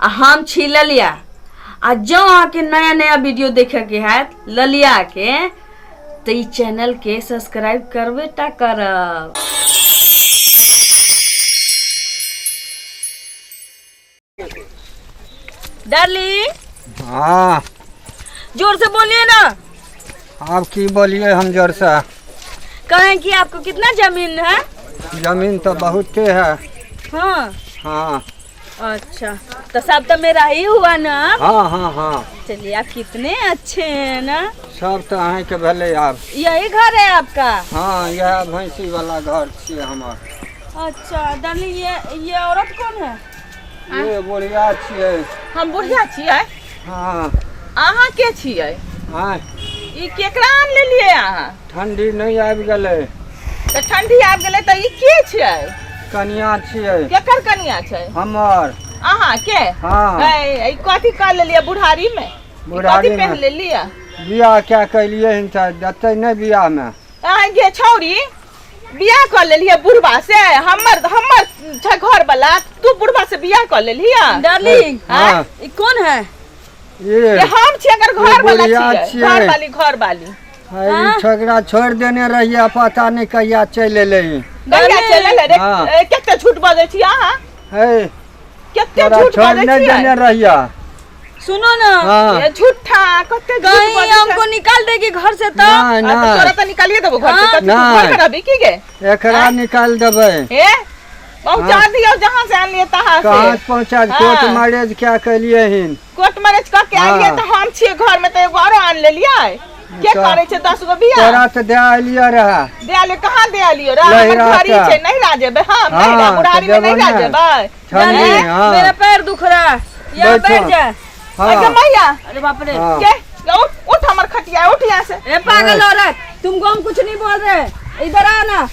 आ हम छी ललिया। आ जँ अहाँके नया नया वीडियो देखैके हैत ललियाके तऽ ई चैनलके सब्सक्राइब करबे टा करब। डार्लिंग, हाँ, जोर से बोलिए ना। आप की बोलिए हम जोर से? कहें कि आपको कितना जमीन है? जमीन तो बहुते है। हाँ। हाँ। अच्छा, तो सब तो मेरा ही हुआ ना? हाँ हाँ हाँ। चलिए, आप कितने अच्छे हैं ना। सब तो अहीं के भेलै आब। यही घर है आपका? हाँ, यह भैंसी वाला घर छियै हमर। अच्छा डार्लिंग, ये औरत कौन है? ये बुढ़िया छियै। हम बुढ़िया छियै? हाँ। अहाँ के छियै? हाँ। ई केकरा आन लेलियै अहाँ? ठंडी नहि आबि गेलै। तऽ ठंडी आबि गेलै तऽ ई के छियै? कनिया छियै। केकर कनिया छै? हमर। अहाँ के? हाँ। ए, ई कथी कर लेलियै बुढ़ारी में? ई बुढ़ारी कथी में? पहन लेलियै? बियाह क्या कैलियै हन तऽ देतै नहि बियाह में। अहाँ गे छौरी, बियाह कऽ लेलियै बुढ़बा से? हमर हमर छै घर वाला, तू बुढ़बा से बियाह कऽ लेलियै? डार्लिंग, हाँ। ये कौन है? ये ये हम छियै एकर घर वाला बुढ़िया छियै। छियै। घर वाली, घर वाली। है, ई छोकरा छोड़ि देने रहियै, पता नहि कहिया चलि एलै। कहिया चलि एलै रे? हाँ। ए, कते झूठ बजै छी अहाँ? है, कते तोरा झूठ छोड़ि बजै नहि छियै? देने रहियै। सुनो ना। हाँ। ए, झूठा, कते झूठ कहीं बजै छै। हमको निकाल देगी घर से तो? नहि आ, तऽ तोरा नहि। तऽ निकालिए देबो घर से। हाँ। कथी तू नहि। घर में रहबी की गे? एकरा निकालि देबै। ए, पहुंचा हाँ। दियौ जहाँ से आनलियै तहाँ से। कहाँ से पहुँचा? हाँ। कोर्ट मैरिज क्या कैलियै हन? कोर्ट मैरिज कऽ के आलियै। हाँ। तऽ हम छियै घर में तऽ एगो आरो आन लेलियै। के तऽ करै छै 10 गो बियाह? तोरा तऽ दए एलियै रहए। दे आलियै? कहाँ दे आलियै रे? हमर नैहरा घर ही से। छै, नैहरा जेबै हम? हाँ, नैहरा तऽ बुढ़ारी में जेबो नैहरा ने। जेबै? ठंडी, हैं? हाँ। मेरा पैर दुख रहा है, यहाँ बैठो। बैठ जा। हाँ। अगे मैया। अरे बाप रे। हाँ। के उठ, उठ हमर खटिया, उठ यहाँ से। ए पागल औरत, तुमको हम कुछ नहीं बोल रहे, इधर आओ ना।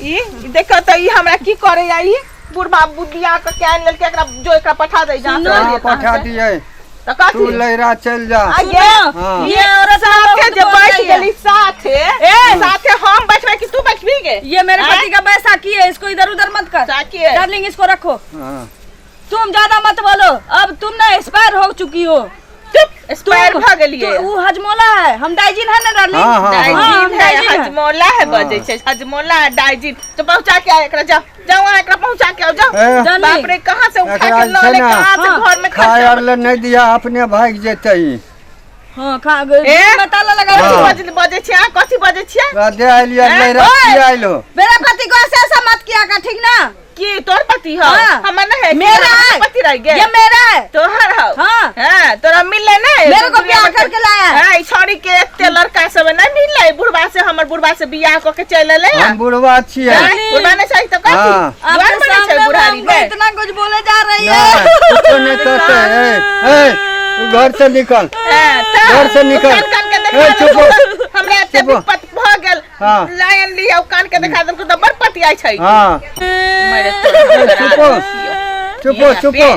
ई देखो तऽ ई हमरा की करैया। ई बुढ़बा बुढ़िया के के आनि लेलकै एकरा, जो एकरा पठा दे जहाँ से सुनो। आनलियै कहाँ तहाँ पठा से। दियै? तऽ कथी? तू लैरा चलि जा। आगे। हाँ। ये औरत साथे बहुत जे बोल बैठ रही है। गेली साथे। ए! साथे हम बैठबै कि तू बैठबी गे? ये मेरे हैं? पति का बैसाखी है, इसको इधर उधर मत कर। साकी है। डार्लिंग, इसको रखो। हाँ। तुम ज्यादा मत बोलो, अब तुम ना एक्सपायर हो चुकी हो। चुप, एक्सपायर तुम- भऽ गेलियै। तो वो हजमोला है, हम डाइजिन है ना डार्लिंग? हाँ, हाँ, हाँ। हाँ, हम डाइजीन है, डाइजीन है। हजमोला है। बजै छै हजमोला है, डाइजीन। तो पहुंचा के आ एकरा, जाओ जाओ अहाँ एकरा पहुंचा के आओ, जाओ। ए, डार्लिंग, बाप रे, कहाँ से उठा एकरा के लऽ छै ले, ना, कहाँ से हाँ। घर में खाय खर्चा। आर ले नहि दिया, अपने भागि जेतै ई। हाँ, खा ए? में ताला लगा कथी हाँ। बजै बजै छियै अहाँ? कथी बजै छियै? तोरा दे एलियै लैरा ओए! की आइलो? मेरा पति को ऐसे ऐसा मत किया कर, ठीक ना? की तोर पति हौ? हाँ। हमर नहीं है, की मेरा हमर है। पति रह गेल? ये मेरा है। तोहर हौ? हाँ। हाँ, तोरा मिललै नहीं मेरे को दुनिया ब्याह में? करके लाया है। हाँ, ई छौड़ी के एते लड़का सब नहीं मिललै, बुढ़बा से हमर बुढ़बा से बियाह कऽ के चलि एलै। हम बुढ़वा छियै। हाँ, बुढ़बा नहीं छै तऽ कथी? हाँ। दुआर आपके पर नहीं छै सामने में बुढ़ारी हमको में। इतना कुछ बोले जा रही है। नहि, कुछो नहि कहतै। ए, ए, तू घर से निकल। हाँ, तऽ घर से निकल। कान कान के देखा ए, चुप हो। देलकौ, हमरा एते चुप हो। विपत भऽ गेल। हाँ। लायन लिया कान के देखा देलकौ तऽ बड़ पतियाइ छै। हाँ। मरे तोरा। ए, चुप हो, चुप हो, चुप हो,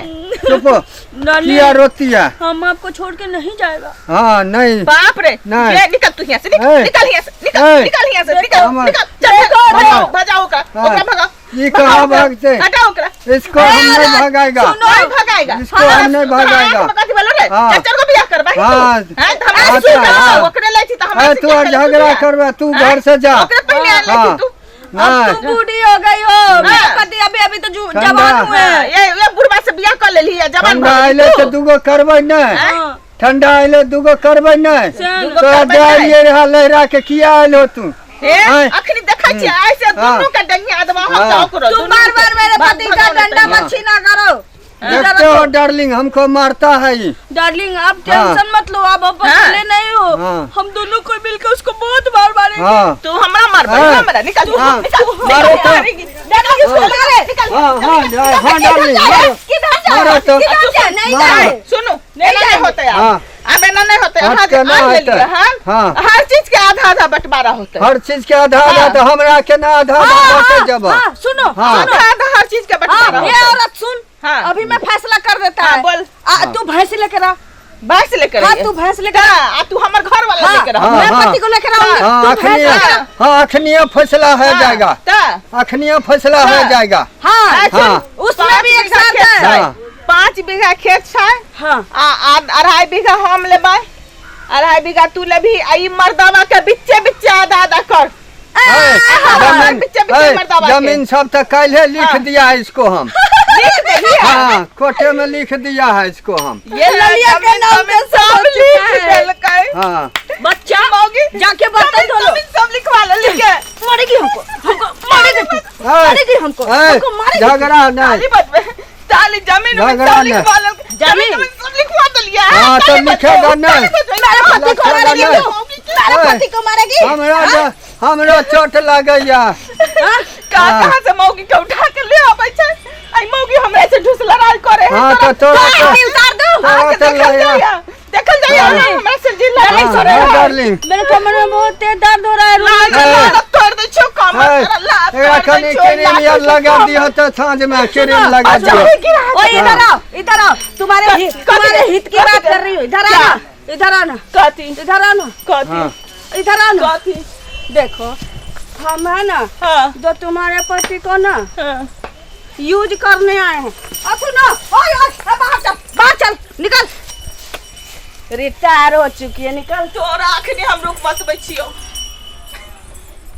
चुप हो। डार्लिंग, किया रोती है? हम आपको छोड़ के नहीं जाएगा। हाँ, नहीं। बाप रे। नहीं। ये निकल तू यहाँ से, निकल। ए। निकल यहाँ से, निकल। ए। निकल यहाँ से, निकल। हमर- निकल, चल, चल, हाँ। भगाओ, भगाओ ओकरा। हाँ। ओकरा भगाओ। ये कहाँ भगाओ ओकरा। भागते? हटाओ ओकरा। इसको हम नहीं भगाएगा। नहीं भगाएगा। इसको हम नहीं तोरा भगाएगा। आँख में कथी भेलो रे? हाँ। चार चार गो बियाह करबै तू? हाँ। हैं, तऽ हमरा हाँ, से हाँ। सुन, ओकरे लै छी तऽ हमरा ए, से तू किया और केलही तू झगड़ा बियाह? करबे तू हैं? घर से जा। ओकरे पहले आन लै छी हाँ। तू। अब नहीं। तुम बूढ़ी हो गई हो, मेरा हाँ। पति अभी अभी तो ठंडा। जवान हुए हाँ, हैं। ये बुढ़बा से बियाह कर लेली है, जवान ठंडा भऽ गेली अयले तू। तऽ दूगो करबै नहि। हाँ। ठंडा अयले दूगो करबै नहि। चल। दूगो तोरा करबै दे नहि। एलियै रहए लहरा के, किया आयल हो तू? हे, आँय। अखनी देखै छियै आइ से हाँ। दुनू के डंगिया देबो हम हाँ। तऽ ओकरो तुम दुनू बार के। बार मेरे भाग- पति का भगाओ ने डंडा तनी। मत छीना करो। देखते हो डार्लिंग, हमको मारता है ये। डार्लिंग, आप टेंशन मत लो, आप अब हाँ। अकेले नहीं हो। हाँ। हम दोनों को मिलकर उसको बहुत मार मारेंगे। हाँ। तू हमरा मारबै? हाँ। हमरा निकल, हाँ। निकल। मारो निकल, तो। मारेगी। निकल, हाँ। निकल, निकल। हाँ हाँ हाँ डार्लिंग, मारो। किधर जाओ? मारो तो। किधर जाओ? नहीं मारो। जाए। सुनू, एना नहीं होते आब। हाँ। आब एना नहीं होते। हाँ, अहाँ जे केना आनि होतै? लेलियै हन, हाँ। हर चीज के आधा आधा बंटवारा होते। हर चीज के आधा आधा? हाँ। तो हमरा केना आधा आधा हाँ, बांटे हाँ, जब? हाँ, सुनो। हाँ। सुनो। आधा आधा हर चीज के बंटवारा हाँ, ये होतै। औरत सुन। हाँ। अभी मैं फैसला कर देता हाँ, है। बोल। आ, तू भैंस लेकर आ। भैंस लेकर हाँ, आइए। तू भैंस लेकर का आ। आ तू हमर घर वाला हाँ, लेकर आ। हाँ, मैं हाँ। पति को लेकर आऊंगी। हाँ, तू भैंस अखनी। लेकर आ। हाँ, अखनिए फैसला हो जाएगा। ता अखनिए फैसला हो हाँ। जाएगा। हाँ, आ, सुन, हाँ। उसमें भी एक 5 बीघा साथ खेत है। छै। हाँ। 5 बीघा खेत छै। हाँ। आ आ 2.5 बीघा हम लेबै, 2.5 बीघा तू लेबही, आ ई मर्दावा के बिच्चे बिच्चे आधा आधा कर। ए, जमीन बिच्चे बिच्चे ए, मर्दावा के। जमीन सब तो कल लिख दिया है इसको हम। लिख देही है? हाँ, कोटे में लिख दिया है इसको हम। ये ललिया के जमीन नाम पे तमीन सब हो सब चुका लिख है। देलकै। हाँ। बच्चा, मौगी, जाके बर्तन जमीन धो लो। तमीन सब लिखवा ले लिखे। मारेगी हमको, हमको मारेगी तू। ए, मारेगी हमको, ए, हमको मारेगी तू। झगड़ा नहीं। ताली बजबे, ताली। जमीन उमीन झगड़ा सब नहीं। लिखवा ले। जमीन। जमीन सब लिखवा देलिए। हाँ, तो ताली लिखेगा बजबे, नहीं। ताली बजबे। मेरे पति को लिखेगा मारेगी नहीं। तू, मेरे ए, पति को मारेगी। हमरा हमरा चोट लगैया। हाँ? कहाँ हाँ। कहाँ से मौगी के उठा के ले आबै छै? आई मौगी हमरा से ढूस लड़ाई करे है। हाँ, तो तोरा तो तो उतार दो। तोरा आके तो देखल लैया। जाइया, देखल जाइया। हाँ। ना हमरा से जी लड़ाई हाँ, करे हाँ, है। डार्लिंग। मेरे कमर में बहुत तेज दर्द हो रहा है। लात हाँ। लात तोड़ दै छौ कमर ए, तोरा, लात एकरा तोड़ दै कनि छौ, क्रीम लात आर तोड़ लगा दै दियो तऽ साँझ में क्रीम लगा अच्छा, दियो। गिरा। ओए, इधर आओ, इधर आओ। तुम्हारे कथी- तुम्हारे हित की बात कथी- कर रही हूँ। इधर क्या? आना, इधर आना। कथी? इधर आना। कथी? हाँ। इधर आना। कथी? देखो, हम है ना हाँ। जो तुम्हारे पति को ना हाँ। यूज करने आए हैं। अब सुनो, ओए ओए, अब बाहर चल, बाहर चल, निकल। रिटायर हो चुकी है, निकल। तोरा अखनी हम रुक बतबै छियौ।